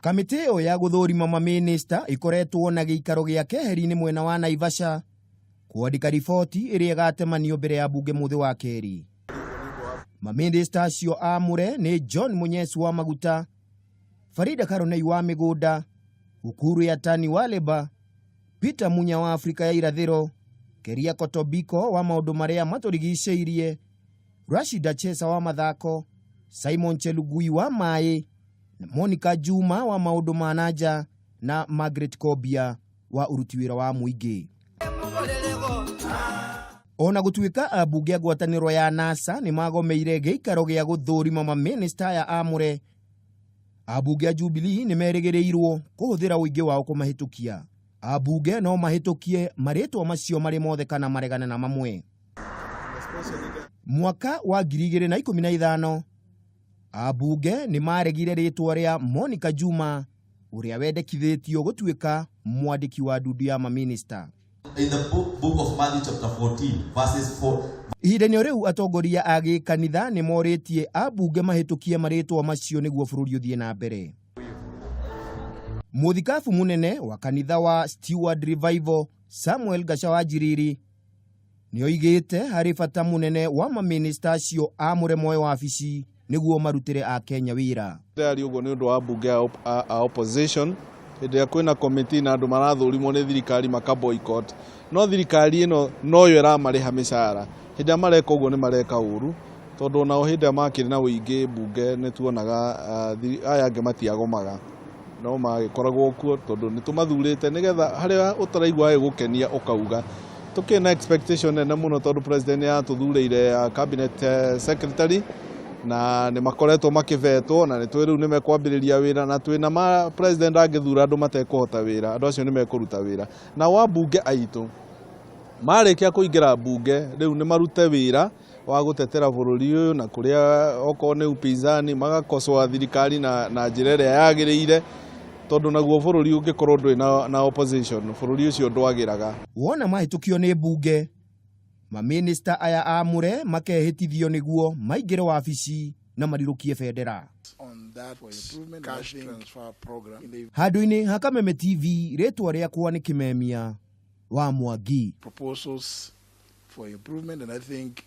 Kamĩtĩ ĩyo ya gũthũrima mamĩnĩsta ĩkoretwo na gĩikaro gĩa keheri-inĩ mwena wa Naivasha kwandĩka riboti ĩrĩa ĩgatemanio mbere ya mbunge mũthĩ wa kerĩ. Mamĩnĩsta acio amũre nĩ John Munyesi wa maguta, Farida Karonei wa mĩgũnda, Ukur Yatani wa Labour, Peter Munya wa Afrika ya Irathĩro, Keriako Tobiko wa maũndũ marĩa matũrigicĩirie, Rashida Chesa wa mathako, Simon Chelugui wa maĩ, na Monica Juma wa maũndũ ma na nja na Margaret Kobia wa ũruti wĩra wa mũingĩ. Ona gũtuĩka ambunge a ngwatanĩro ya NASA nĩ magomeire gĩikaro gĩa gũthũrima mamĩnĩsta aya amũre, ambunge a Jubilee nĩ merĩgĩrĩirwo kũhũthĩra ũingĩ wao kũmahĩtũkia. Ambunge no mahĩtũkie marĩtwa macio marĩ mothe kana maregane na mamwe. Mwaka wa 2015 ambunge nĩ maregire rĩtwa rĩa Monica Juma ũrĩa wendekithĩtio gũtuĩka mwandĩki wa ndundu ya mamĩnĩsta. In the book of Matthew chapter 14 verses 4. Ihinda-inĩ o rĩu atongoria a gĩkanitha nĩ morĩtie ambunge mahĩtũkie marĩtwa macio nĩguo bũrũri ũthiĩ na mbere. Mũthikabu mũnene wa kanitha wa Steward Revival Samuel Gacha wa Njiriri nĩ oigĩte harĩ bata mũnene wa mamĩnĩsta acio amũre moe wabici nĩguo marutĩre Akenya wĩra. Ndĩraria ũguo nĩ ũndũ wa mbunge a opposition hĩndĩ ĩrĩa kwĩna committee na andũ marathũrimwo nĩ thirikari maka boycott no thirikari ĩno noyo ĩramarĩha mĩcara hĩndĩ ĩrĩa mareka ũguo nĩ mareka ũru tondũ onao hĩndĩ ĩrĩa makĩrĩ na ũingĩ mbunge nĩ tuonaga aya angĩ matiagomaga no magĩkoragwo kuo tondũ nĩ tũmathurĩte nĩgetha harĩa ũtaraigua hagĩgũkenia ũkauga. Tũkĩrĩ na expectation nene mũno tondũ president nĩ atũthurĩire cabinet secretary na nĩ makoretwo makĩvetwo na nĩ tũĩ rĩu nĩ mekwambĩrĩria wĩra na twĩna ma president angĩthura andũ matekũhota wĩra andũ acio nĩ mekũruta wĩra. Nao ambunge aitũ marĩkia kũingĩra mbunge rĩu nĩ marute wĩra wa gũtetera bũrũri ũyũ na kũrĩa okorwo nĩ upinzani magakocoa thirikari na njĩra ĩrĩa yagĩrĩire tondũ naguo bũrũri ũngĩkorwo ndũrĩ na opposition bũrũri ũcio ndwagĩraga. Wona mahĩtũkio nĩ mbunge, mamĩnĩsta aya amũre makehĩtithio nĩguo maingĩre wabici na marirũkie bendera. Handũ-inĩ ha Kameme TV, rĩtwa rĩakwa nĩ Kĩmemia wa Mwangi. Proposals for improvement, and I think